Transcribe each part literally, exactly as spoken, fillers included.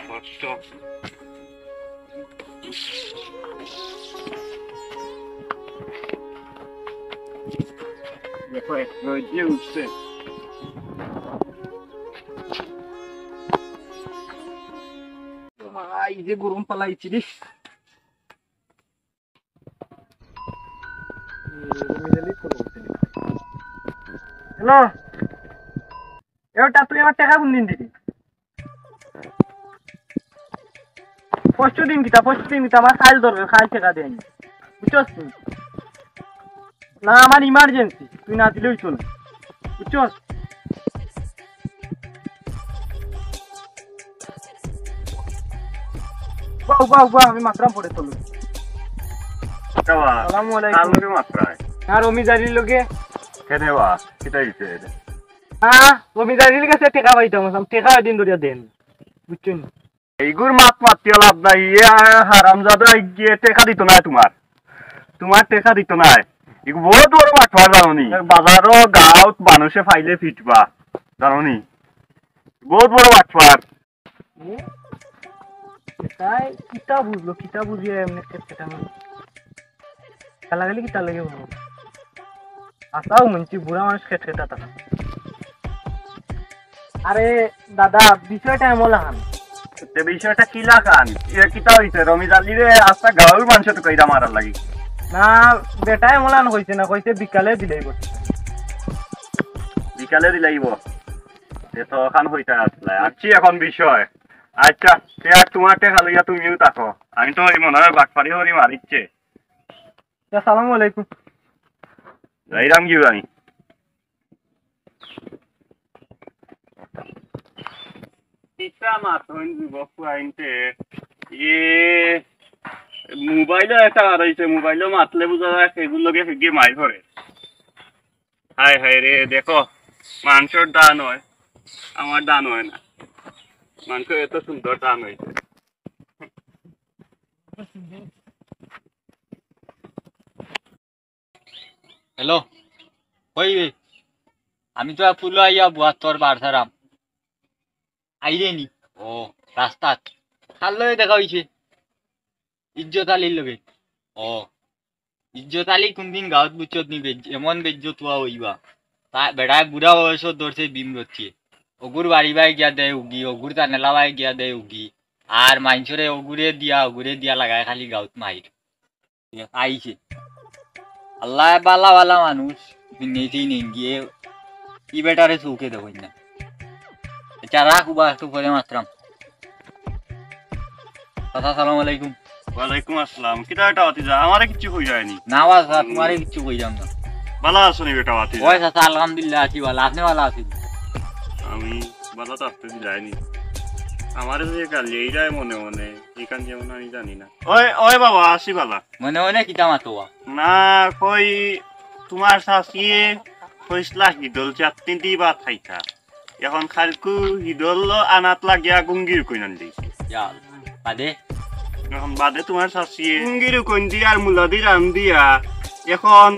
কষ্ট। দেখো, এক রোদ যে উঠছে। মা, এই যে গরম পালাইছি রে। হ্যালো, এবার তুই আমার টেকা কোন দিন দিবি? পরশু দিন কিতা, পরশু দিন কিতা, আমার কাইল দরকার, কাইল টেকা দেয়নি, বুঝছস তুই? না, আমার ইমার্জেন্সি, তুই না দিলেই চলে, বুঝছস? বাহ, বাহ, বাহ, আমি মাতরাম পরে চলো। আসসালামু আলাইকুম। কার লগে মাতরায়? আর রমিজ আলীর লগে। কেনে বা? কিতা হইছে? হ্যাঁ, রমিজ আলীর কাছে টেকা পাইতাম, টেকা দিন ধরিয়া দেন, বুঝছইন নি? এইগুর মাত মাতিয়া লাভ নাই, এ হারামজাদা গিয়ে টেকা দিত নায় তুমার, তুমার টেকা দিত নায়। ইগু বহুত বড় বাটপার জানো নি? বাজারো গাঁওত মানুষে পাইলে ফিটবা, জানো নি? বহুত বড় বাটপার। এ, এটাই কিতা বুঝলো, কিতা বুঝিয়া এমনি খেটখেটানো? খেলা গেলে কিতা লাগে বলবো? আসাও মনছি বুড়া মানুষ খেটখেটা তারা। আরে দাদা, বিষয়টা এমন লাখান। তে বিষয়টা কি লাখান? এ কিতা হইছে? রমিজ আলীরে আস্তা গাঁওর মানুষে তো কইরা মারার লাগি। না, বেটা এমন লাখান কইছে না, কইছে বিকালে দিলেই বটে। বিকালে দিলাইব। এ তো অখান হইতা আসলে। আচ্ছা, এখন বিষয়। আচ্ছা, তে আর তুমার টেকা লইয়া তুমিও থাকো। আমি তো ওই মনে হয় বাটপারি হরি মারিচ্ছে। আসসালামু আলাইকুম। যাইরাম কি আমি? কিতা মাতইন যুবক পুয়াইন্তে? ইয়ে, মোবাইলো একটা আর হইছে, মোবাইলো মাতলে বুঝা যায়, সেগুর লগে সেগিয়ে মাইর করে। হায় হায় রে, দেখো, মানুষের দান হয়, আমার দান হয় না। মানুষের এত সুন্দর দান হইছে। হ্যালো, কই বে? আমি তো পুলো আইয়া বুয়াত্তর বার সারাম। আইরে নি? ও, রাস্তাত। কার লগে দেখা হইছে? ইজ্জত আলীর লগে। ও, ইজ্জত আলী কোনদিন গাঁওত বুঝছত নি? বেজ-, এমন বেইজ্জত হওয়া হইবা। তা বেড়ায় বুড়া বয়সত ধরছে বিম রচ্ছে। অগুর বাড়ি বায় গিয়া দেয় উগি, অগুর তানেলা বায় গিয়া দেয় উগি। আর মাইনষরে অগুরে দিয়া, অগুরে দিয়া লাগায় খালি গাঁওত মাইর। আইছে। আল্লাহ বালা বালা মানুষ, নেইতেই নেই গিয়ে, ই বেটারে চৌকে দেখইন না। আচ্ছা, রাখ উবা, একটু পরে মাতরাম। চাচা, আসসালামু আলাইকুম। ওয়ালাইকুম আসসালাম। কিতা বেটা ভাতিজা? আমারে কিচ্ছু কই যায়নি। না বা চাচা, তুমারে কিচ্ছু কই যাম না। বালা আছো নি বেটা ভাতিজা? ওই চাচা, আলহামদুলিল্লাহ আছি বালা। আপনে বালা আছইন? আমি বালা তো আপনে যায়নি। আমারে যে গালি এইরাই মনে মনে, এখান যেমন আমি জানি না। ওই, ওই বাবা, আছি বালা। মনে মনে কিতা মাতো বা? না, কই তুমার শাশিয়ে কইছলা হিদল চাটনি দি ভাত খাইতা। এখন খালকু হিদল আনাত লাগিয়া গুঙ্গির কইন আনলি। ইয়া, বাদে? এখন বাদে তুমার শাশিয়ে গুঙ্গির কইন দি আর মুলা দি রান দিয়া। এখন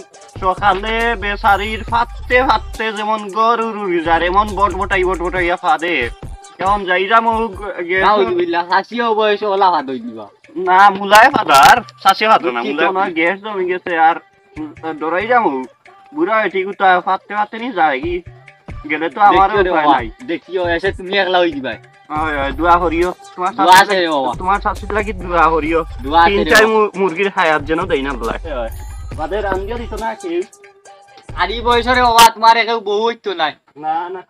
সকালে বেচারির ফাটতে ফাটতে যেমন গরুর উড়ি যার, এমন বটবটাই বটবটাইয়া ফাদে। এখন যাইরা মুখ গেছে। নাউজুবিল্লাহ, শাশিও বয়সে ওলা ফাদই দিবা। না, মুলায় ফাদার, শাশি ফাদো না, বুঝছি মুলায় তো। গ্যাস জমি গেছে আর ডরাই যামু। বুড়া হয়ে ঠিক তো ফাটতে ফাটতে নি যায় কি? গেলে তো আমার দেখিও রে উপায় বাবা, নাই। দেখিও, এসে তুমি একলা হই দিবাই। হয়, হয়, দোয়া করিও। তোমার দোয়া শাশুড়ি আছে রে লাগি, বাবা। তোমার শাশুড়ি লাগি দোয়া করিও। দোয়া আছে তিন রে চার বাবা। মু-, মুরগির হায়াত যেন দেই না বলে। হয়, হয়। বাদে রান্দিও দিত না কেউ। আর এই বয়সে রে বাবা, তোমার কেউ বউ হইতো নাই। না, না।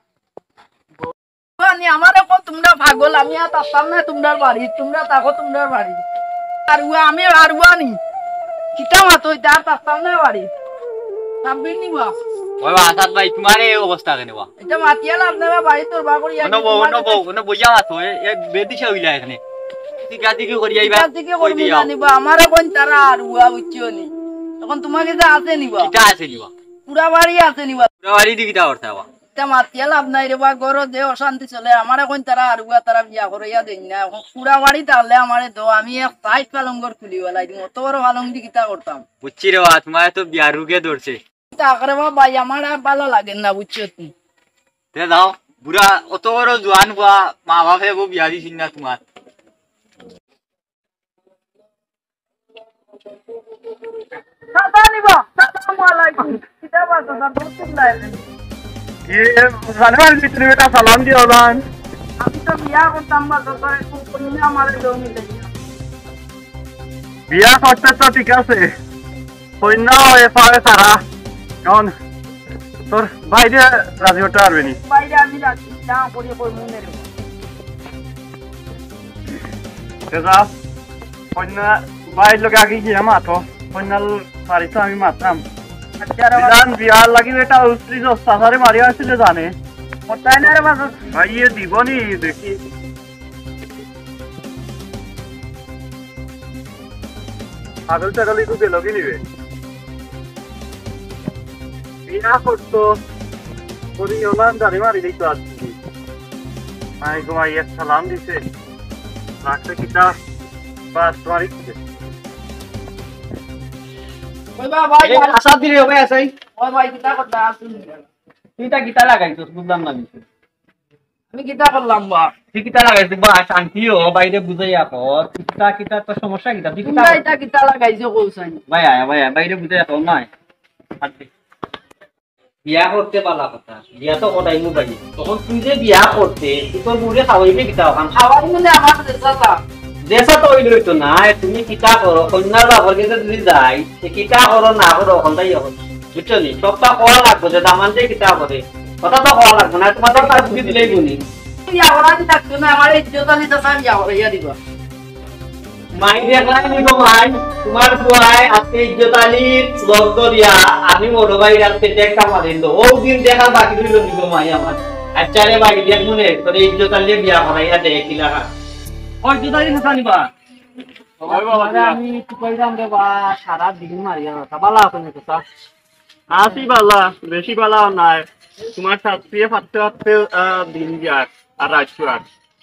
আনি আমারে কও তুমরা পাগল, আমি আর থাকতাম না তুমরার বাড়ি, তুমরা থাকো তুমরার বাড়ি। আর উয়া আমি আর উয়া নি। কিতা মাতো ইতা আর থাকতাম না বাড়ি। সাব্বির নি বা। ওই বা আসাদ ভাই, তোমার এই অবস্থা কেনে বা? ইতা মাতিয়া লাভ নাই বা, বাড়ি তোর বা করি অন্য আগে বউ, তোমার অন্য কাছে বউ, অন্য বইয়া মাতো, এ, এ বেদিশা হইলা এখানে। ঠিক আছে, কি করি আইবা? ঠিক আছে, কি কই করবো দিয়া? জানি বা, আমারে কইন তারা আর উয়া বুঝছো নি। এখন তোমার কাছে আছে নি বা? কিতা আছে নি বা? পুরা বাড়ি আছে নি বা? পুরা বাড়ি দি কিতা করতে বা? ইতা মাতিয়া লাভ নাই রে বা, ঘরো যে অশান্তি চলে, আমারে কইন তারা আর উয়া তারা বিয়া করাইয়া দেইন না। এখন পুরা বাড়ি তাহলে আমারে দো, আমি এক সাইড পালঙ্গর খুলি বেলাই দিমু। অত বড় পালং দি কিতা করতাম? বুঝছি রে বা, তোমার তো বিয়ার রোগে ধরছে। তাকরে বা ভাই, আমার আর ভালা লাগে না, বুঝছো তুই? তে যাও, বুড়া অত বড় জোয়ান বুয়া, মা বাপে বউ বিয়া দিছইন না তোমার। চাচা নিব। আসসালামু আলাইকুম। কিতা বা চাচা, বহুত দিন লাগলো। এ, জানে মানে ভিতরে বেটা সালাম দিও না। আমি তো বিয়া করতাম বা চাচা, এখন কইনা আমারে জমি দেয় না। বিয়া করতে তো ঠিক আছে, কইনা এ পারে সারা। এখন তোর বাইরে রাজি হতে পারবে নি। বাইরে আমি রাজি, যা করি কই মনে রে। এ যা, কইনা বাইর লগে আগে গিয়া মাতো, কইনার বাড়িতে আমি মাততাম। আচ্ছা রে বাবা। জান বিয়ার লাগি বেটা উস্ত্রি চাচারে মারিয়া আছিল জানে। কোথায় না রে বাবা? ভাই, এ দিব নি দেখি। পাগল ছাগল একটু গেল কি নিবে? বিয়া করতো, করি ওলান দাঁড়ি মারি দিত আজকে। মাই গো মাই, এক সালাম দিছে। রাখতে কিতা বাস তোমার ইচ্ছে। ওই বা ভাই, এ, আশা দিলে হবে, আশাই। ওই ভাই, কিতা করতা আছুন? তুই তা কিতা লাগাইছস, বুঝলাম না কিছু। আমি কিতা করলাম বা? তুই কিতা লাগাইছস বা? শান্তি হ, বাইরে বুঝাইয়া কর। কিতা, কিতা তোর সমস্যা কিতা? তুই কিতা কুনটা করস? ইতা কিতা লাগাইছো কওছাইন? ভাই, আয়, ভাই, আয়, বাইরে বুঝাইয়া কর, নাই। আর তুই বিয়া করতে পালা কথা, বিয়া তো করাইমু ভাই। তখন তুই যে বিয়া করতে, তুই তোর বুড়ে খাওয়াইবে কিতা ওখান? খাওয়াই মানে আমার দেশা যা। দেশা তো হইলে হইতো না, তুমি কিতা করো? কন্যার বাবার কাছে যদি যাই, সে কিতা করো না করো, ওখানটাই এখন। বুঝছো নি? সবটা কওয়া লাগবো যে দামান যে কিতা করে। কথা তো কওয়া লাগবো না, তোমার তো তার বুঝি দিলেই বুনি। তুই আমার আগে থাকতো না, আমার ইজ্জত আনি তো আমি যাওয়ার ইয়া দিবা। মাই দেখলাই নি গো মাই, তোমার ফুয়ায় আজকে ইজ্জত আলীর লগ ধরিয়া আমি বড় ভাইর আজকে দেখা মারিল। ও দিন দেখা বাকি রইল নি গো মাই আমার। আচ্ছা রে ভাই, দেখ মনে তোরে ইজ্জত আলীর বিয়া করাইয়া দে কিলা। ও ইজ্জত আলী কোথা নিবা? ওই বাবা, আরে আমি কি কইলাম রে বা, সারা দিন মারিয়া না, বালা আছে নি তো? আছি বালা, বেশি বালা নাই। তোমার সাথে ফাটতে ফাটতে, আহ, দিন যাক আর রাত যাক।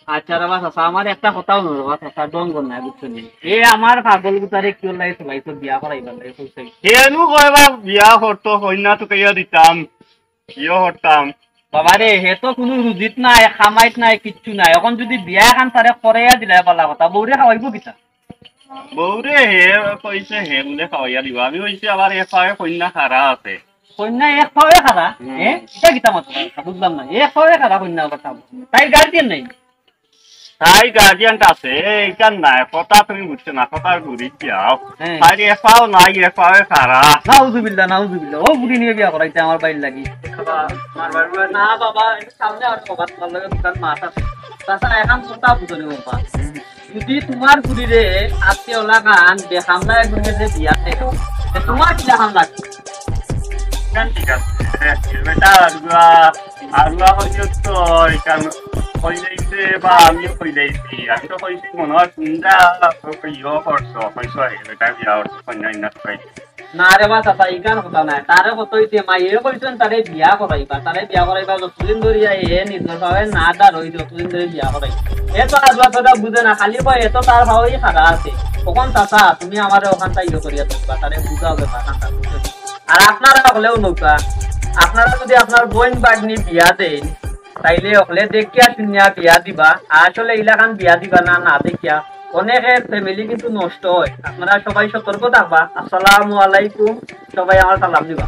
আচ্ছা রে বা চাচা, আমার একটা কথা হলো রে বা চাচা, ডঙ্গর নাই, বুঝছো নি? এ আমার পাগল গুতারে কি হলাই চলাই তো বিয়া করাইবার লাগে কইছে। কেনু কয় বা বিয়া করতো, কইনা তো কইয়া দিতাম, বিয়া করতাম। বাবা রে, হে তো কোনো রুজিত নাই, খামাইত নাই, কিচ্ছু নাই। এখন যদি বিয়া এখন তারে করাইয়া দিলে বালা কথা, বউরে খাওয়াইবো কিতা? বউরে হে কইছে হে বুলে খাওয়াইয়া দিবা। আমি কইছি আবার এক পায়ে কইনা খাড়া আছে। কইনা এক পায়ে খাড়া? হুম। এ? ইটা কিতা মাত? বুঝলাম না। এক পায়ে খাড়া কইনা আবার খাবো। তাইর গার্জিয়ান নাই? তাই গার্জিয়ান আছে, এ, ইখান নাই। কথা তুমি বুঝছো না, কথা ঘুরি যাও। হ্যাঁ। তাইর এক পাও নাই, এক পায়ে খাড়া। নাউজুবিল্লাহ, নাউজুবিল্লাহ। ও বুড়ি নিয়ে বিয়া করাইতে আমার বাইর লাগি। বাবা, আমার বাড়ি না বাবা, একটু সামনে আর বাবা, তোমার লগে দোকান মাছ আছে। তাছাড়া এখন কথা বুঝো নি বাবা। যদি তোমার ঘুরিরে আজকে ওলা গান বেখামলা একজনের যে বিয়াতে, তো তোমার কি লাখান লাগবে? ইখান ঠিক আছে। হ্যাঁ, বেটা, আরুয়া, আরুয়া হইও তো, ইখান হইলেইছে বা আমিও হইলেইছি। আমি তো কইছি মনে হয় তোমরা তো ইয়ে করছো, কইছো, "এই বেটা বিয়া করছো, কন্যা ইন্না পাই।" না রে বা চাচা, ইখান কথা নাই। তারে কত হইছে, মাইয়ে কইছেন তারে বিয়া করাইবা, তারে বিয়া করাইবা যতদিন ধরিয়া এ নিজর পায়ে না দাঁড় হই, ততদিন ধরে বিয়া করাই। এ তো আজুয়া কথা বুঝে না, খালি কয় এ তো তার পাওই খাড়া আছে। তখন চাচা, তুমি আমারে ওখানটা ইয়ে করিয়া দেখবা, তারে বুঝা হবে, বাগানটা বুঝে। আর আপনারা হলেও নৌকা, আপনারা যদি আপনার বইন বাগনি বিয়া দেন, তাইলে হকলে দেখিয়া শুনিয়া বিয়া দিবা। আসলে ইলাখান বিয়া দিবা না, না দেখিয়া। অনেকের ফ্যামিলি কিন্তু নষ্ট হয়। আপনারা সবাই সতর্ক থাকবা। আসসালামু আলাইকুম, সবাই আমার সালাম দিবা।